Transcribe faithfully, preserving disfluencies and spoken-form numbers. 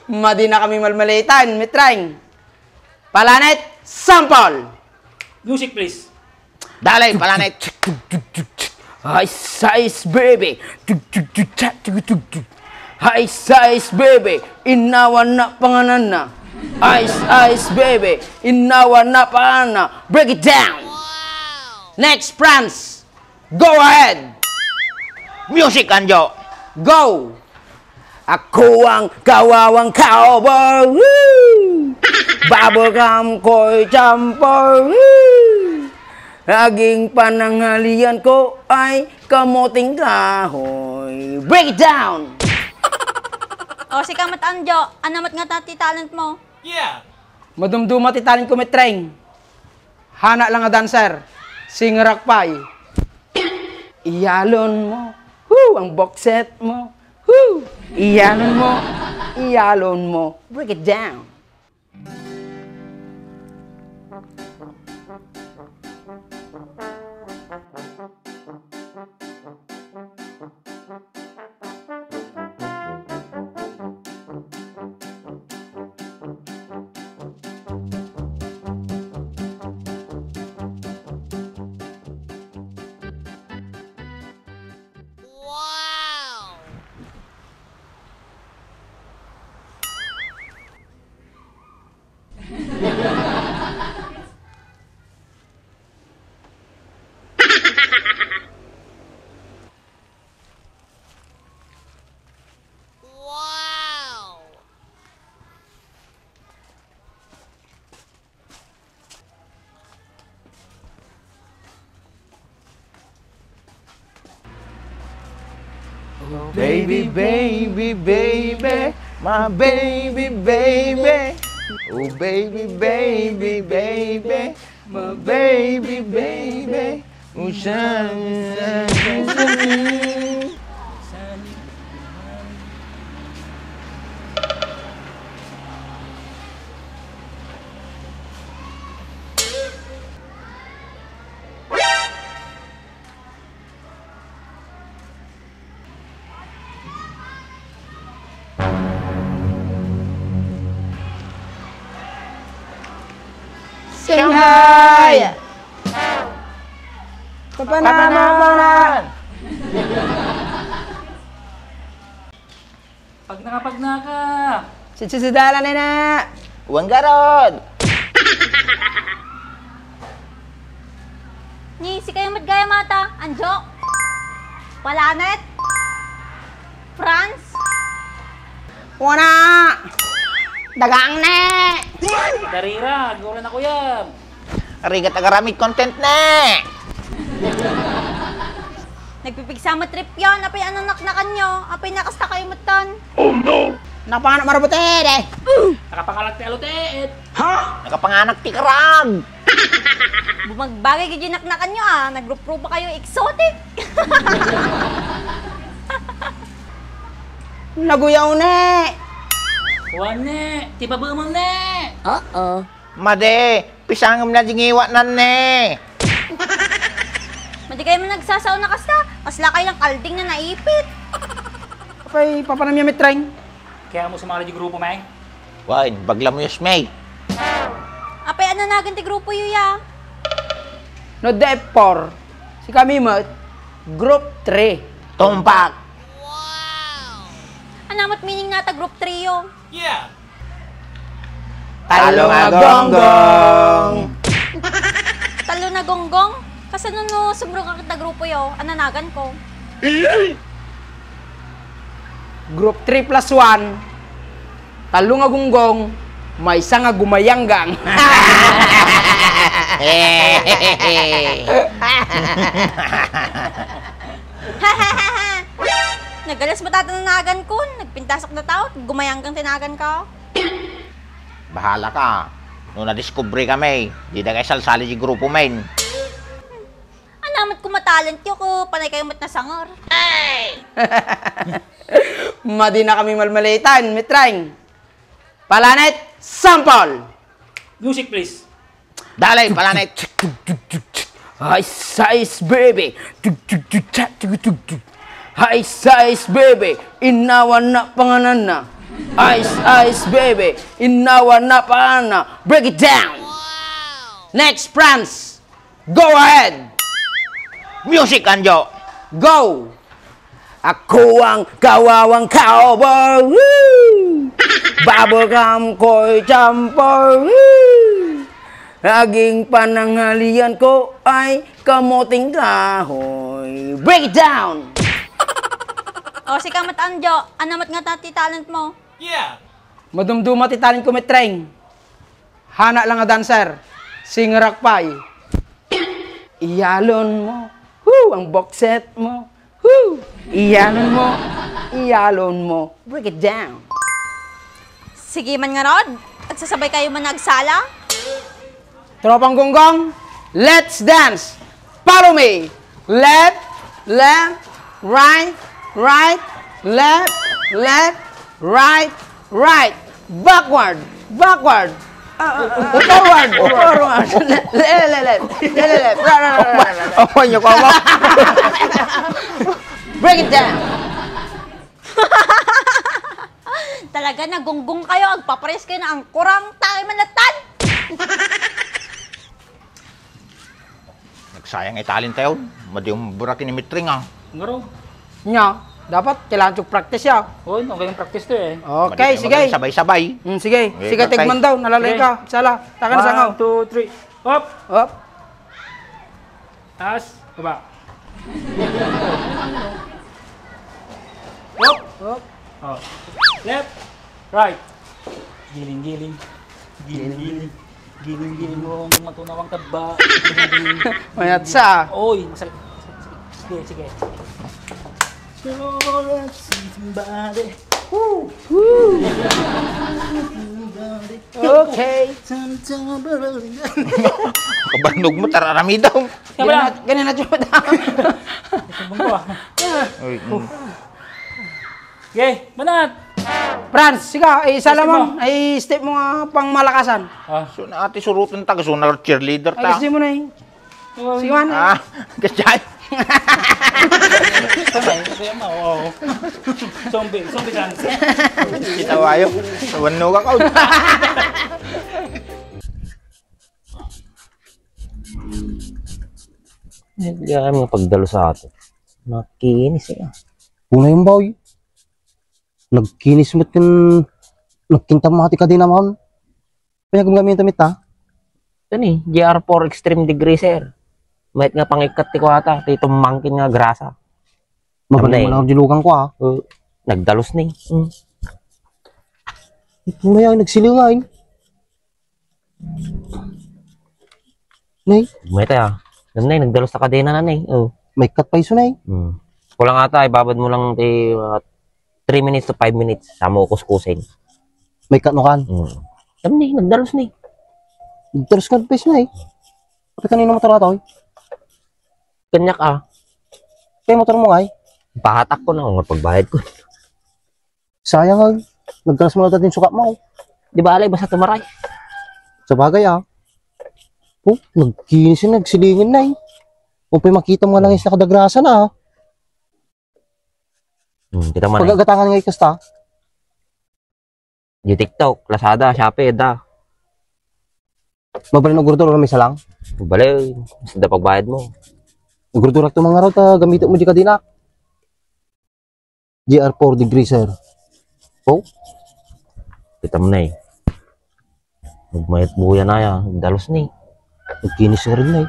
Madinakami malmalitan, Mitreng. Palanet, sample! Music, please. Dali, palanet. Ice, ice, baby. Ice, ice, baby. Innawan na pangananna. Ice, ice, baby. Innawan na pangananna. Break it down. Next, Franz. Go ahead. Music, Anjo. Go. Ako ang kawawang cowboy. Woo! Bubblegum ko'y champoy. Woo! Naging pananghalian ko ay kamuting kahoy. Break it down! O, sika met, Anjo. Ano met nga ta ti talent mo? Yeah. Madumduma ti talent ko, Mitreng. Hana lang a dancer. Singer ak pay. Iyalon mo. Woo! Ang boxset mo. Woo! Iyalon mo. Iyalon mo. Break it down. Oh, baby, baby, baby, my baby, baby. Oh, baby, baby, baby, my baby, baby. Oh, sunny, sunny, sunny. Shanghai! Papanamanan! Pagnaka, pagnaka! Sitsi si Dalan, ina! Wan garod! Ni, sikayo met gayam ata, Anjo? Palanet? Franz? Wana! Dagang ne! Darira, agawlan ako yan. Rigat agaramid content ne! Nagpipigsa met trip yon, apay ano naknakan nyo? Apay nakasta kayo metten? Oh no! Napanganak marabot eh, de! Nakapanganak ti alot eh, et. Ha? Nakapanganak ti karag! Bumagbagay gidi naknakan nyo ah, nagrup-rupa kayo exotic! Naguyaw ne! Wan ne! Ti babemon ne! Oo. Madi, pisangem na di ngiwatnan ne. Madi kayo man nagsasao na kasta, kasla kayo lang kalding na naipit. Apay, papanam ya, Mitreng? Kaya mo sumali di grupo, Meng? Wan, bagla mo, Yusmay. Apay, ano nagan ti grupo yu ya? No, the F four. Si kami met, group three. Tumpak. Ano met meaning na ta group three yo? Yeah. Tallo nga gonggong. Tallo nga gonggong? Kasano no sumrong ka kita grupo yo? Ananagan ko? Group three plus one. Tallo nga gonggong, maysa nga gumayanggang. Nagalas mo tata nanagan ko. Nagpintasok na tao. Gumayanggang tinagan ko. Bahala ka. No nadiskubre kami, di da kay salsali di grupo men. Anamat ko matalent yo ko, panay kayo met nasangar. Madi na kami malmalitan, Mitreng. Palanet, sample! Music, please. Dali, palanet. Ice, ice, baby. Ice, ice, baby, innawan na pangananna. Ice, ice, baby, innawan na pangananna. Break it down. Next, Franz. Go ahead. Music, Anjo. Go. Ako ang kawawang cowboy. Woo! Bubblegum ko'y champoy. Woo! Naging pananghalian ko ay kamoteng kahoy. Break it down! O, sika met, Anjo. Ano met nga ta ti talent mo? Yeah! Madumduma ti talent ko, Metreng. Hana lang a dancer. Singerak pay. Iyalon mo. Woo! Ang boxset mo. Woo! Iyalon mo. Iyalon mo. Break it down. Sige man ngarud, agsasabay kayo man agsala? Tropang Gunggong, let's dance! Follow me! Left, left, right, right, left, left, right, right, backward, backward, ah, ah, ah, forward, forward, left, left, left, left, left, right, right, right, right, right, right. Awan niyo ko, awan. Break it down. Talaga, nagunggong kayo, agpapares kayo na ang kurang, tayo man latan. Nagsayang italin tayo. Madi yung burakin ni Mitring, ah. Ngaro. Nya, dapat kailangan yung practice ya. Oo, no, kayong practice to eh. Okay, Madi tayo sige. Sabay-sabay. Mm, sige. Okay, sige, pantay. Tigman daw, nalalay Sige. Ka. Sala, takan sa One, ngaw. Two, three. Hop! Hop! Taas, baba. Hop! Hop! Oh. Left, right. Giling-giling. Giling-giling. Giling-giling mo ang matunawang taba. Giling-giling. Mayat sa. Oy, masal-, sige, sige. Somebody. Woo! Woo! Somebody. Okay. Kabanog mo, tararami daw. Ganyan na, ganyan na, Jod. Subong ko, ah. Uy, mm. Okay, manat. Franz, sika, ay, isa Step lamang, mo. Ay, step mo nga pang malakasan. Ah. So, na ati surutan taga, so, na cheerleader Ay, ta. Gusto mo na eh. Uy. Sige, man. Ah, kachay. Sabay, sabay mo, oo. Zombie, zombie dance. Kita wayo. Wano ka, kaud. Hindi kaya mga pagdalo sa ato. Makinis eh. Una yung boy. Nagkinis mo tin, nagkinta mo ti kadena mo. Kaya gumgamit damit, ha? Ito ni, G R four Extreme Degreaser. Mayat nga pangikat ti kuwata, ti tumangkin nga grasa. Mabalik Ano mo eh? Lang ang dilugan ko, ha? Uh, nagdalus ni. Mm. Ito na yan, nagsilingan. Nay? Mayat, ah. Ano na eh, nagdalus na kadena na, eh. Oh. May cut pa iso, nay. Hmm. Kulang ata, ibabad mo lang ti mga three minutes to five minutes. Sa mo kuskusin. May cut no kan? Hmm. Ano ni, nagdalus ni. Nagdalus ka pa iso, nay. Pati kanino motor ato, eh? Kanyak, ah. Kaya motor mo, ay? Pahatak ko na, kung pagbayad ko. Sayang, ah. Nagkalas mo na din sukat mo. Di ba, alay, basta tumaray. Sa bagay, ah. Oh, nagkinis yun, nagsilingin na, eh. Kung pa'y makita mo nga lang yung nakadagrasa na, ah. Hmm, kita mo na, eh. Pagagatangan nga ikasta. Di TikTok, Lazada, Shopee, da. Mabalin ugurdur, may salang? Bale, basta da pagbayad mo. Ugurdur ak tumang araw, ta gamito mo di kadina. G R four Degreaser. Oh? Kita mo na eh. Magmayat buya na ya. Dalos ni. Nagkinis nga rin na eh.